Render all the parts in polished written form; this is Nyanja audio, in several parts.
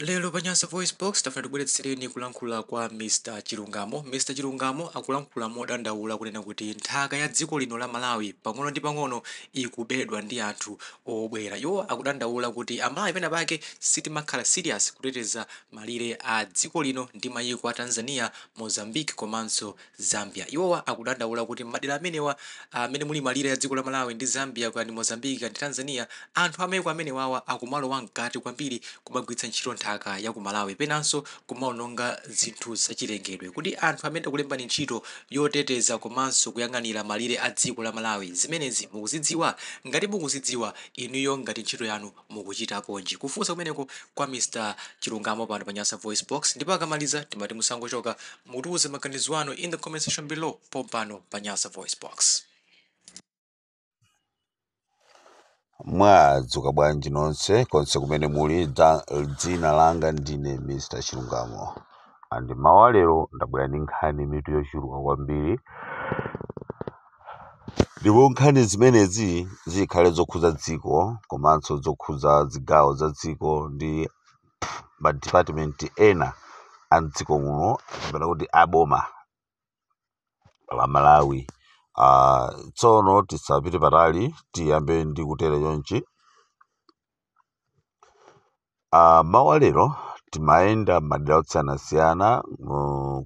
Lero pa Nyasa VoiceBox tafuna tibweretsereni kulankhula kwa Mr Chilungamo. Mr Chilungamo akulankhula modandaula kunena kuti nthaka ya dziko lino la Malawi pang'ono ndi pang'ono ikubedwa ndi anthu obwera. Iwo akudandaula kuti Amalawi pena pake sitimakhala serious kuteteza malire a dziko lino ndi mayiko a Tanzania, Mozambique komanso Zambia. Iwowa akudandaula kuti m'madera amenewa amene muli malire a dziko la Malawi ndi Zambia kaya ndi Mozambique kaya ndi Tanzania, anthu a maiko amenewawa akumalowa mkati kwambiri kumagwiritsa ntchito nthaka ya ku Malawi penanso kumaononga zinthu zachilengedwe. Kuti anthu amene takulembani ntchito yoteteza komanso kuyang'anira malire a dziko la Malawi zimenezi mukuzidziwa? Ngati mukuzidziwa inuyo ngati ntchito yanu mukuchitaponji? Kufunsa kumeneko kwa Mr Chilungamo pano pa Nyasa VoiceBox ndipo akamaliza timati musangochoka mutiuze maganizo anu in the comment section below pompano pa Nyasa VoiceBox. Mwadzuka bwanji nonse konse kumene muli? Dzina langa ndine Mr Chilungamo and mawa lero ndabwera ndi nkhani mitu yochuluka kwambiri, ndipo nkhani zimenezi zikhale zokhuza dziko komanso zokhuza zigawo za dziko ndi ma department ena a mdziko muno kapena kuti aboma la Malawi. Tsono tisapite patali, tiyambe ndi kutere chonchi. Mawa lero timayenda madera osiyanasiyana,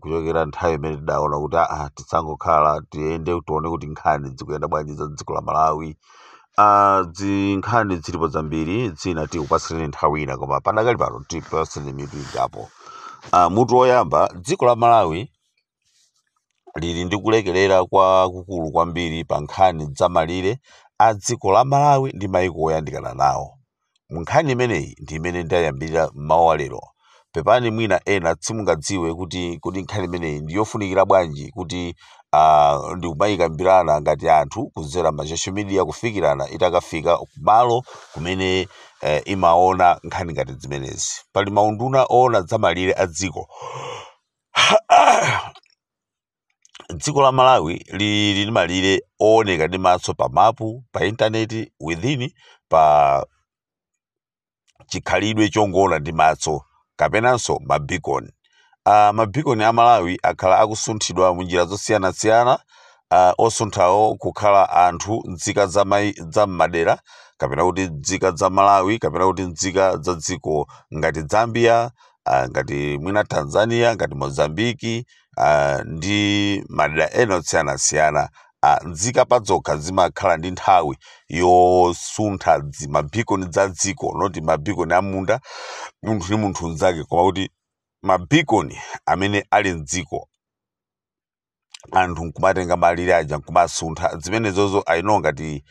kuchokera nthawi imene tidaona kuti tisangokhala, tiyende tione kuti nkhani zikuyenda bwanji za dziko la Malawi. Zinkhani zilipo zambiri, zina tikupasireni nthawi ina, koma padakali pano tipasireni mitu ingapo. Mutu woyamba, dziko la Malawi lili ndi kulekelera kwakukulu kwambiri pa nkhani za malire a dziko la Malawi ndi maiko oyandikana nawo. Nkhani imeneyi ndi imene ndayambirira mmawa lero. Pepani mwina ena simungadziwe kuti kodi nkhani imeneyi ndi yofunikira bwanji kuti ndikumayikambirana ngati anthu kudzera ma social media kufikirana itakafika kumalo kumene imaona nkhani ngati zimenezi. Pali maunduna oona za malire a dziko. Dziko la Malawi lili ndi malire ooneka ndi maso pa mapu, pa intaneti, within pa chikhalidwe chongoona ndi maso kapenanso mabikoni. Mabikoni a Malawi akhala akusunthidwa munjira zosiyanasiyana, osunthawo kukhala anthu nzika za m'madera kapena kuti nzika za Malawi kapena kuti nzika za dziko ngati Zambia, ngati mwina Tanzania, ngati Mozambiki, ndi madera ena osiyanasiyana. Nzika padzokha zimakhala ndi nthawi yosuntha mabikoni za dziko, noti mabikoni amunda munthu ndi munthu mnzake, koma kuti mabikoni amene ali mdziko anthu nkumatenga malire aja nkumasuntha zimenezozo. I know ngati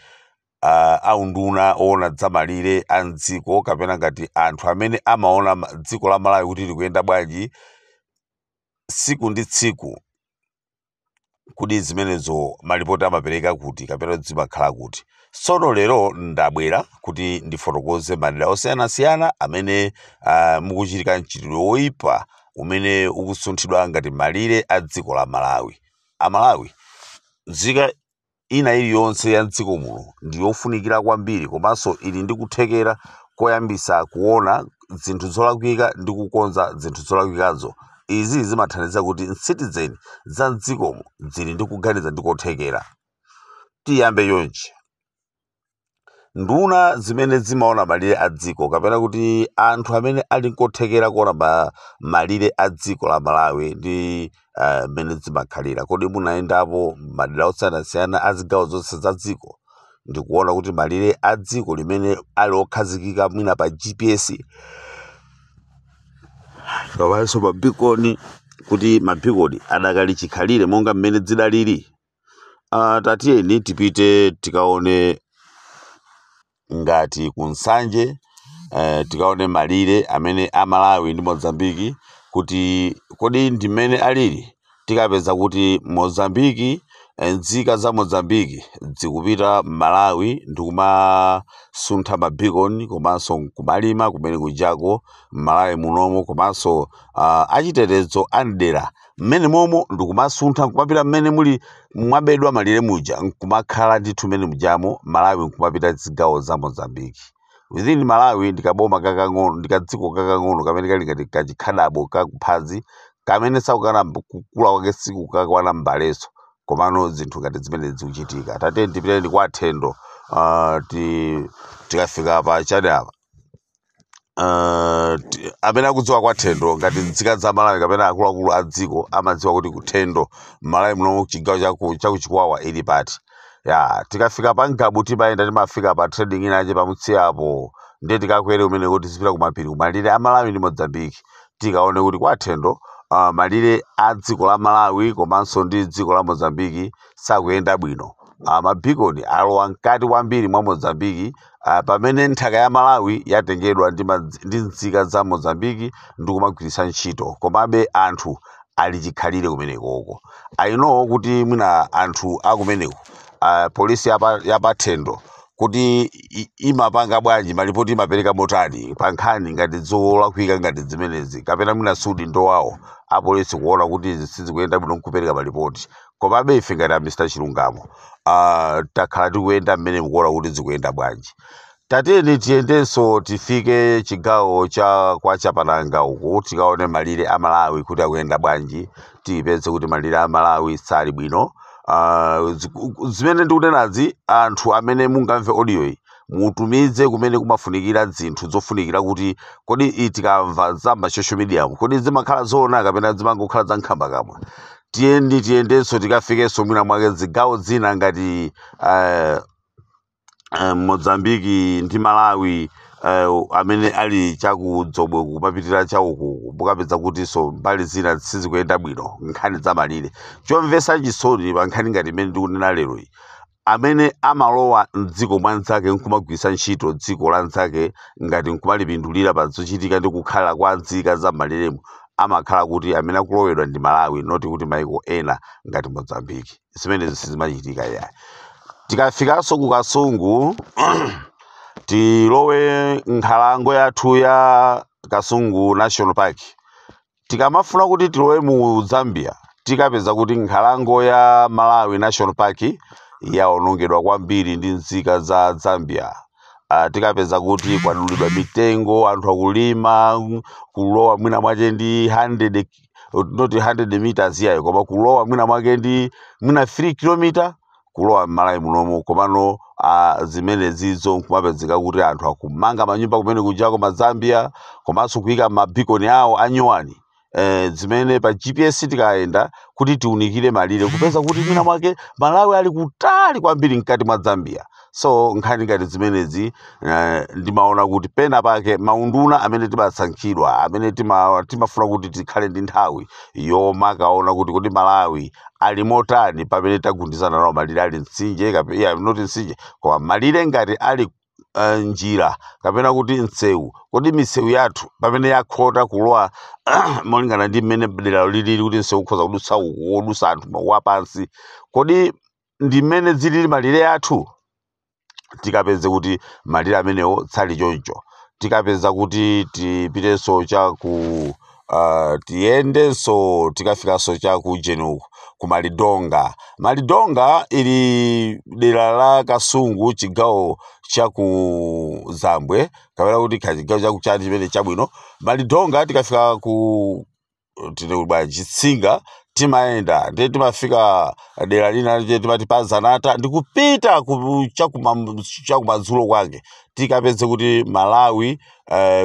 aunduna oona za malire a mdziko kapena ngati anthu amene amaona dziko la Malawi kuti likuyenda bwanji tsiku ndi tsiku, kuti zimenezo malipoti amapereka kuti kapena zimakhala kuti. Tsono lero ndabwera kuti ndifotokoze madera osiyanasiyana amene mukuchitika mchitidwe woyipa umene ukusunthidwa ngati malire a dziko la Malawi. Amalawi, nzika ina iliyonse ya mdziko muno ndi yofunikira kwambiri komanso ili ndi kuthekera koyambisa kuona zinthu zolakwika ndi kukonza zinthu zolakwikazo. Izi zimathandiza kuti citizen za mdzikomo zili ndi kuganiza ndi kothekera. Tiyambe chonchi. Nduna zimene zimaona malire a dziko kapena kuti anthu amene ali nkothekera kuona malire a dziko la Malawi ndi mmene zimakhalira, kodi munayendapo madera osiyanasiyana a zigawo zonse za dziko ndikuona kuti malire a dziko limene ali okhazikika mwina pa GPS komanso mabikoni, kuti mabikoni adakali chikhalire monga mmene zidalili? Tatiyeni tipite tikaone ngati ku Nsanje, tikaone malire amene a Malawi ndi Mozambiki kuti kodi ndi mmene alili. Tikapeza kuti Mozambiki, nzika za Mozambiki zikupita Malawi ndikumasuntha mabikoni komanso kumalima kumene kujako Malawi munomo, komanso achitetezo amdera mmene momo ndikumasuntha nkumapita mmene muli mwabedwa malire muja nkumakhala ndithu mmene mujamo Malawi nkumapita zigawo za Mozambiki. Within Malawi ndikaboma kakang'ono, ndikadziko kakang'ono kamene kali ngati kachikhadabo kakuphazi kamene sakukana kukula kwake sikukakwana mbaleso, komano zinthu ngati zimene zikuchitika. Tate tipiteni kwa Thendo. Tikafika pa chani apa, amene akudziwa kwa Thendo ngati nzika za Malawi kapena akuluakulu a dziko amadziwa kuti kuThendo Malawi muno chigawo chakuChikwawa ili pati. Ya, tikafika pa Ngabu timayenda, timafika pa trading inache pamutsiyapo, ndiye tikakwere umene kuti tizipita kumapiri kumalire a Malawi ndi Mozambique, tikaone kuti kwa Thendo malire a dziko la Malawi komanso ndi dziko la Mozambique sakuyenda bwino. Mabeacon alowa mkati kwambiri mwa Mozambique, pamene nthaka ya Malawi yatengedwa ndi nzika za Mozambique ndi kumagwiritsa ntchito, komabe anthu ali chikhalire kumenekoko. I know kuti mwina anthu akumeneko, polisi yapathendo kuti imapanga bwanji malipoti, imapereka motani pa nkhani ngati zolakwika ngati zimenezi, kapena mwina sudi ndowawo apolisi kuona kuti izi sizikuyenda bwino nkupereka malipoti. Komabe ife ngati a Mr Chilungamo takhala tikuyenda mmene mukuona kuti zikuyenda bwanji. Tatiyeni tiyendenso tifike chigawo cha kwa Chapananga uku, tikaone malire a Malawi kuti akuyenda bwanji. Tipeze kuti malire a Malawi sali bwino. Zimene ndikunenazi, anthu amene mungamve audio iyi mutumize kumene kumafunikira zinthu zofunikira, kuti kodi tikamva za ma social media kodi zimakhala zoona kapena zimangokhala za nkhambakamwa. Tiyeni tiyendenso tikafikenso mwina mwake zigawo zina ngati Mozambiki ndi Malawi, amene ali chakudzobwe kumapitira chauku, mukapeza kutinso mbali zina sizikuyenda bwino nkhani za malire. Chomvetsa chisoni pa nkhani ngati imene ndikunena lero iyi, amene amalowa mdziko mwa nzake nkumagwiritsa ntchito dziko la nzake ngati nkumalipindulira pa zochitika ndi kukhala kwa nzika za maliremo, amakhala kuti amene akulowedwa ndi Malawi, not kuti maiko ena ngati Mozambiki. Zimenezi sizimachitika yayi. Tikafikanso ku Kasungu, tilowe nkhalango yathu ya Kasungu National Park. Tikamafuna kuti tilowe mu Zambia, tikapeza kuti nkhalango ya Malawi National Park yawonongedwa kwambiri ndi nzika za Zambia. Tikapeza kuti kwadulidwa mitengo, anthu akulima kulowa mwina mwake ndi 100, not 100 meters yayo, koma kulowa mwina mwake ndi mwina 3 km kulowa m'Malawi munomu. Komano zimene zizo nkumapezeka kuti anthu akumanga manyumba kumene kujako ma Zambia, komanso kuyika mabeacon awo anyuwani, zimene pa GPS tikayenda kuti tiunikire malire kupeza kuti mwina mwake Malawi ali kutali kwambiri mkati mwa Zambia. So nkhani ngati zimenezi, ndimaona kuti pena pake maunduna amene timasankhidwa, amene timafuna kuti tikhale ndi nthawi yomakaona kuti kodi Malawi ali motani pamene tagundizana nawo malire ali mtsinje yeah, not mtsinje, koma malire ngati ali njira kapena kuti msewu, kodi misewu yathu pamene yakhota kulowa molingana ndi mmene dera lilili, kuti msewu ukhoza kudutsa uku wodutsa anthu wapansi, kodi ndi mmene zilili malire athu? Tikapeze kuti malire amenewo tsali choncho. Tikapeza kuti tipitenso chaku tiyendenso tikafikanso chaku Jenuku ku Malidonga. Malidonga ili dera la Kasungu, chigawo chaku Zambwe kapena kuti chigawo chaku chani chimene chabwino. Malidonga tikafika ku tine bwa Chitsinga, timayenda ndiye timafika dera lina lije timati pazanata, ndikupita chakumadzulo kwake, tikapeze kuti Malawi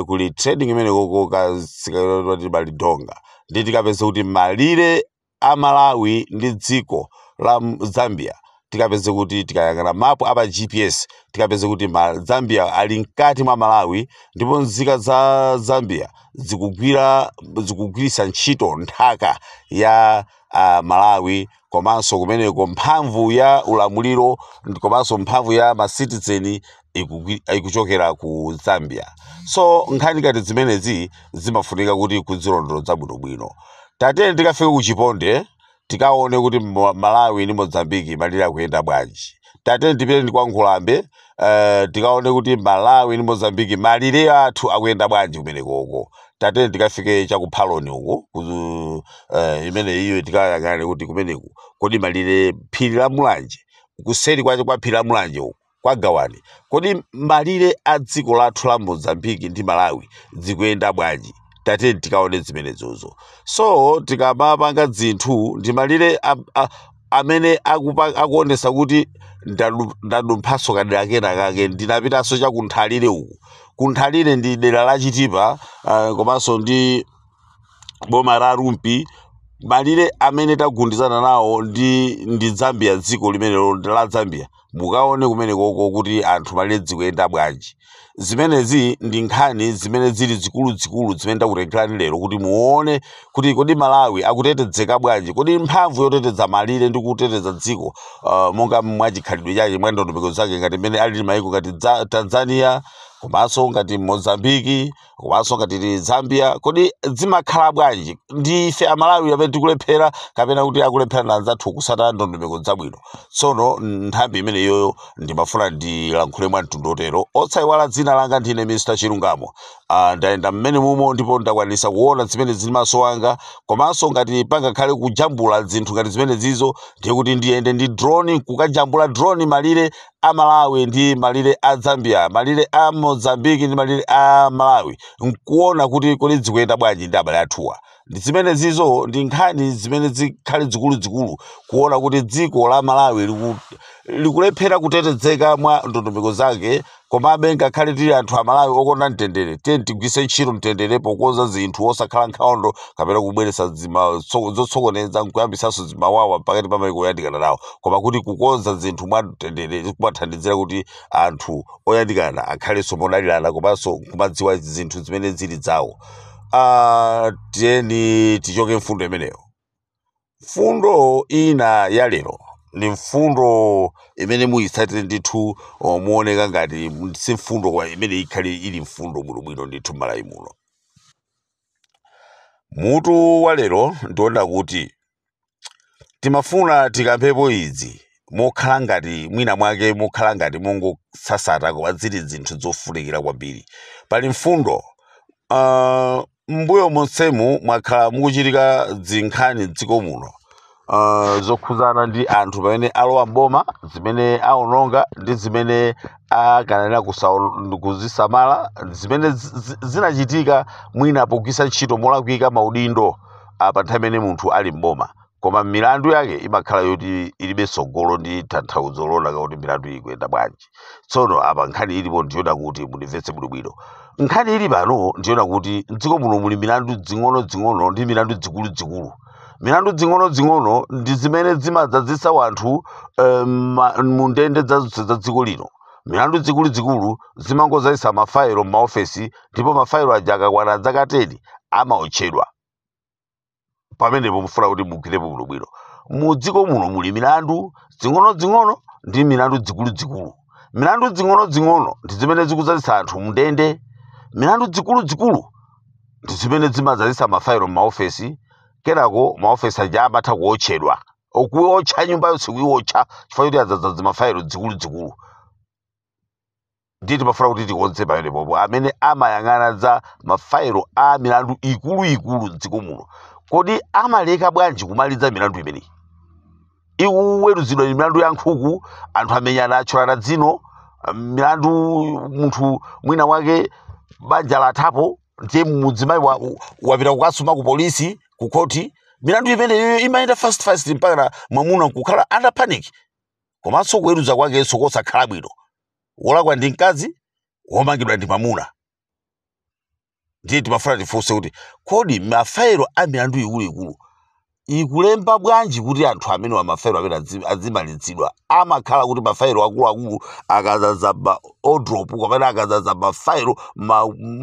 kuli trading imene koko kasikati Malidonga, ndi tikapeze kuti malire a Malawi ndi dziko la Zambia, tikapeze kuti tikayang'ana mapu apa GPS, tikapeze kuti Zambia ali mkati mwa Malawi, ndipo nzika za Zambia zikugwiritsa ntchito nthaka ya Malawi, komanso kumeneko mphamvu ya ulamuliro komanso mphamvu ya macitizen ikuchokera ku Zambia. So nkhani ngati zimenezi zimafunika kuti kuzilondoloza bwinobwino. Tatene tikafike ku Chiponde, tikaone kuti Malawi ndi Mozambiki malire akuyenda bwanji. Tatene tipite ndi kwa Nkhulambe, tikaone kuti Malawi ndi Mozambiki malire athu akuyenda bwanji kumenekoko. Tatene tikafike chakuphaloni uku imene iyo tikayang'ane kuti kumeneku kodi malire, phiri la Mulanje, kuseri kwache kwa phiri la Mulanje uku Kwa Gawani. Kodi malire a dziko lathu la Mozambiki ndi Malawi zikuyenda bwanji? Tatiyeni tikaone zimenezozo. So tikamapanga zinthu ndi malire amene akuonesa kuti ndadumphaso kadera kena kake, ndinapitanso cha kunthalire uku. Kunthalire ndi dera la Chitipa, komanso ndi boma la Rumpi. Malire amene tagundizana nawo ndi Zambia, dziko limenelo ndi la Zambia. Mukaone kumene koko kuti anthu malire zikuyenda bwanji. Zimenezi ndi nkhani zimene zili zikuluzikulu zimene ndakutengerani lero kuti muone kuti kodi Malawi akutetezeka bwanji, kodi mphamvu yoteteza malire ndi kuteteza dziko, monga mwachikhalidwe chake, mwa ndondomeko zake, ngati mmene alili mayiko ngati Tanzania, komanso ngati Mozambiki, komanso ngati Zambia, kodi zimakhala bwanji? Ndi ife Amalawi amene tikulephera kapena kuti akulephera na anzathu kusata ndondomeko zabwino? Tsono nthambi imeneyoyo ndimafuna ndilankhule mwa mtundu otero. Osayiwala, dzina langa ndine Mr Chilungamo. Ndayenda mmene mumo ndipo ndakwanisa kuona zimene zili maso anga. Komanso ngati pangakhale kujambula zinthu ngati zimene zizo, ndiye kuti ndiyende ndi drone kukajambula drone malire a Malawi ndi malire a Zambia, malire a Mozambiki ndi malire a Malawi, nkuona kuti kodi zikuyenda bwanji ndi abale athuwa. Ndi zimene zizo ndi nkhani zimene zikhale zikuluzikulu kuona kuti dziko la Malawi likulephera kutetezeka mwa ndondomeko zake. Komabe ngakhale tili anthu Amalawi okonda mtendere, tiye tigwise ntchito mtendere pokonza zinthu, osakhala nkhondo kapena kubweretsa zotsokoneza nkuyambisanso zimawawa pakati pa mayiko oyandikana nawo, koma kuti kukonza zinthu mwa mtendere kumathandizira kuti anthu oyandikana akhalenso modalirana komanso kumadziwa zinthu zimene zili zawo. Tiyeni tichoke mfundo imeneyo. Mfundo ina ya lero ndi mfundo imene muyitsatire ndithu, muoneka ngati si mfundo, koma imene ikhale ili mfundo bwinobwino ndithu m'Malawi muno. Mutu wa lero ndiona kuti timafuna tikampepo izi mokhala ngati mwina mwake mokhala ngati mongosasata, koma zili zinthu zofunikira kwambiri. Pali mfundo, mbuyo monsemu mwakhala mukuchitika zinkhani m'dziko muno zokhuzana ndi anthu pamene alowa mboma, zimene aononga ndi zimene akanena kuzisamala, zimene zinachitika mwina pogwisa ntchito molakwika maudindo pa nthawi imene munthu ali mboma, koma milandu yake imakhala yoti ilibe tsogolo ndi tanthauzo looneka kuti milandu ikuyenda bwanji. Tsono apa nkhani ilipo ndiyona kuti mundimvetse bwinobwino. Nkhani ili pano ndiyona kuti mdziko muno muli milandu dzing'ono-dzing'ono ndi milandu zikuluzikulu. Milandu dzing'ono-dzing'ono ndi zimene zimadzadzisa wanthu mu ndende za dziko lino. Milandu zikuluzikulu zimangozayisa mafailo m'maofesi, ndipo mafailo aja akakwana zaka 10 amaotchedwa. Pamenepo mufuna kuti mugwirepo bwinobwino. Mu dziko muno muli milandu dzing'ono-dzing'ono ndi milandu zikuluzikulu. Milandu dzing'ono-dzing'ono ndi zimene zikudzadzisa anthu mndende. Milandu zikuluzikulu ndi zimene zimadzadzisa mafailo m'maofesi, kenako maofesi aja amatha kuotchedwa, kuotcha nyumba yonse, kuiotcha chifukwa choti adzadza mafailo zikuluzikulu. Ndiye timafuna kuti tikonze pamenepopo. Amene amayang'ana za mafailo a milandu ikuluikulu mdziko muno, kodi amaleka bwanji kumaliza milandu imeneyi? Ikuweruzidwa ni milandu ya nkhuku, anthu amenyana, athyolana dzino, milandu munthu mwina wake banja lathapo, ndiye mudzimayi wapita kukasuma ku polisi, ku khoti. Milandu imeneyo imayenda fast fast mpaka na mwamuna nkukhala under panic, komanso kuweruza kwakenso kosakhala bwino. Wolakwa ndi mkazi, womangidwa ndi mwamuna. Ndiye timafuna tifunse kuti kodi mafailo a milandu ikuluikulu ikulemba bwanji kuti anthu amene wa mafailo amene azimalizidwa? Amakhala kuti mafailo akuluakulu akadzaza ma envelope kapena akadzaza mafailo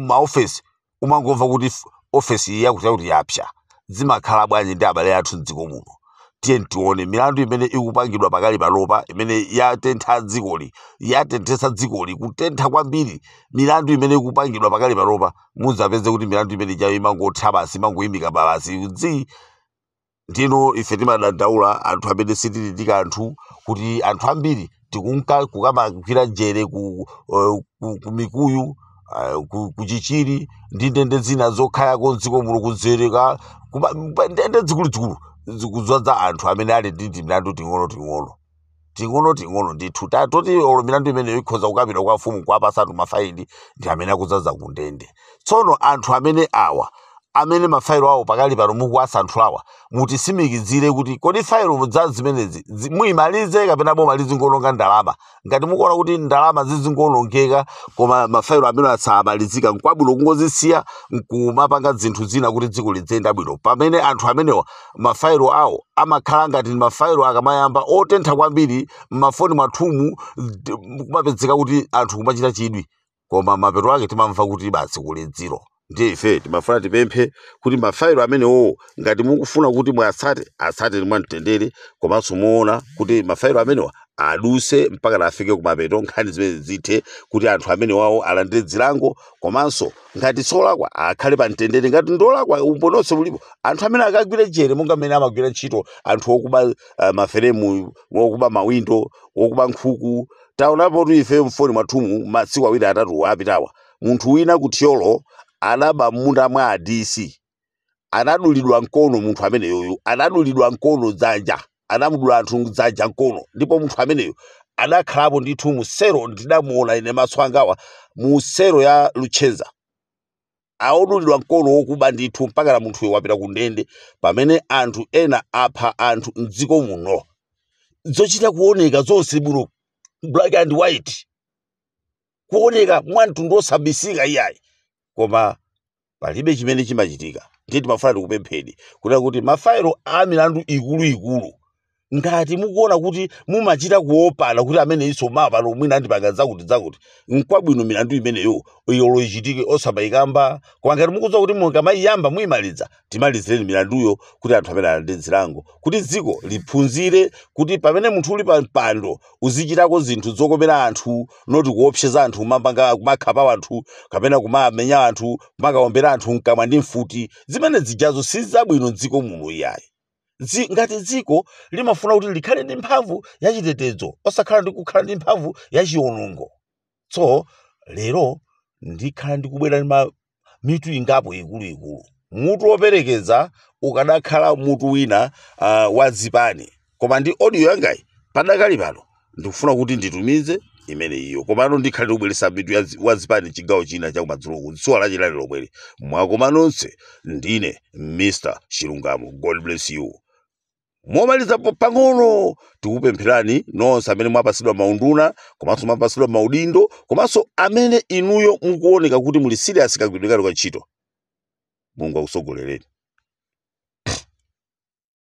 maofesi, umangomva kuti ofesi yakuti yakuti yapsa. Zimakhala bwanji ndi abale athu mdziko muno? Tiye tione milandu imene ikupangidwa pakali panopa imene yatentha dzikoli, yatenthetsa dzikoli kutentha kwambiri. Milandu imene ikupangidwa pakali panopa, mudzapeze kuti milandu imene ijayo imangotha basi, imangoyimika basi dzi. Ndino ife timadandaula anthu amene sitili ndi kanthu kuti anthu ambiri tikunka kukamagwira njere ku Mikuyu, ku Chichiri ndi ndende zina zokhayako mdziko muno, kudzereka ndende zikuluzikulu zikudzaza anthu amene ali ndi milandu ting'ono ting'ono. Ting'ono ting'ono ndithu toti olo milandu imeneyo ikhoza kukapita kwa mfumu kuwapasatu mafaili, ndi amene akudzaza kundende. Tsono anthu amene awa, amene mafailo awo pakali pano mukuwasanthulawa, mutisimikizire kuti kodi failo za zimenezi muyimalize kapena boma lizingononga ndalama? Ngati mukuona kuti ndalama zizingonongeka koma mafailo amene asamalizika, nkwabwino kungozisiya nkumapanga zinthu zina kuti dziko lidziyenda bwino, pamene anthu amenewa mafailo awo amakhala ngati mafailo akamayamba otentha kwambiri m'mafoni mwathumu, kumapezeka kuti anthu kumachita chidwi, koma mapeto ake timamva kuti basi, kuli dziro. Ndiye ife timafuna tipemphe kuti mafailo amenewo, ngati mukufuna kuti mwatsate, atsate mwamtendere, komanso muona kuti mafailo amenewa aduse mpaka afike kumapeto, nkhani zimene zithe, kuti anthu amenewawo alandire zilango, komanso ngati solakwa akhale pa mtendere. Ngati ndolakwa, umboni onse ulipo, anthu amene akagwire jere monga mmene amagwira ntchito anthu okuba maferemu, wokuba mawindo, wokuba nkhuku. Taonapo tu ife mfoni mwathumu masiku 2 3 apitawa, munthu wina kuThyolo anaba m'munda mwa a DC, anadulidwa mkono. Munthu ameneyoyo anadulidwa mkono, dzanja anamudula anthu dzanja, mkono. Ndipo munthu ameneyo adakhalapo ndithu mu selo, ndidamuona ine maso angawa mu selo ya Luchenza, aodulidwa mkono, wokuba ndithu, mpaka na munthuyo wapita ku ndende, pamene anthu ena apha anthu mdziko muno, zochita kuoneka zonse bwino, black and white, kuoneka mwamtundu osabisika iyayi, koma palibe chimene chimachitika. Ndiye timafuna tikupempheni kunena kuti mafailo a milandu ikuluikulu, ngati mukuona kuti mumachita kuopana kuti amene iso mapano mwina andipanga zakuti zakuti, nkwabwino milandu imeneyo iyolo ichitike osamayikamba. Koma ngati mukudziwa kuti mukamayiyamba muyimaliza, timalizireni milanduyo kuti anthu amene alandire zilango, kuti dziko liphunzire kuti pamene munthu uli pa mpando uzichitako zinthu zokomera anthu, not kuopseza anthu, kumapanga kumakhapa anthu kapena kumamenya anthu, kumakaombera anthu mkamwa ndi mfuti. Zimene zijazo si zabwino mdziko muno iyayi. Ngati dziko limafuna kuti likhale ndi mphamvu yachitetezo, osakhala ndi kukhala ndi mphamvu yachiwonongo. So lero ndikhala ndikubwera ndi mitu ingapo ikuluikulu. Mutu woperekeza ukadakhala mutu wina wa zipani, koma ndi audio yangayi padakali pano ndikufuna kuti nditumize imene iyo, komano ndikhale ndikubweretsa mitu wa zipani chigawo china chakumadzuloku, dzuwa lachilali lomweli. Mwakoma nonse, ndine Mr Chilungamo. God bless you. Momaliza pang'ono, tikupempherani nonse amene mwapasidwa maunduna komanso mwapasidwa maudindo, komanso amene inuyo mukuoneka kuti muli serious kagwiridwe kanu ka ntchito, Mulungu akusogolereni.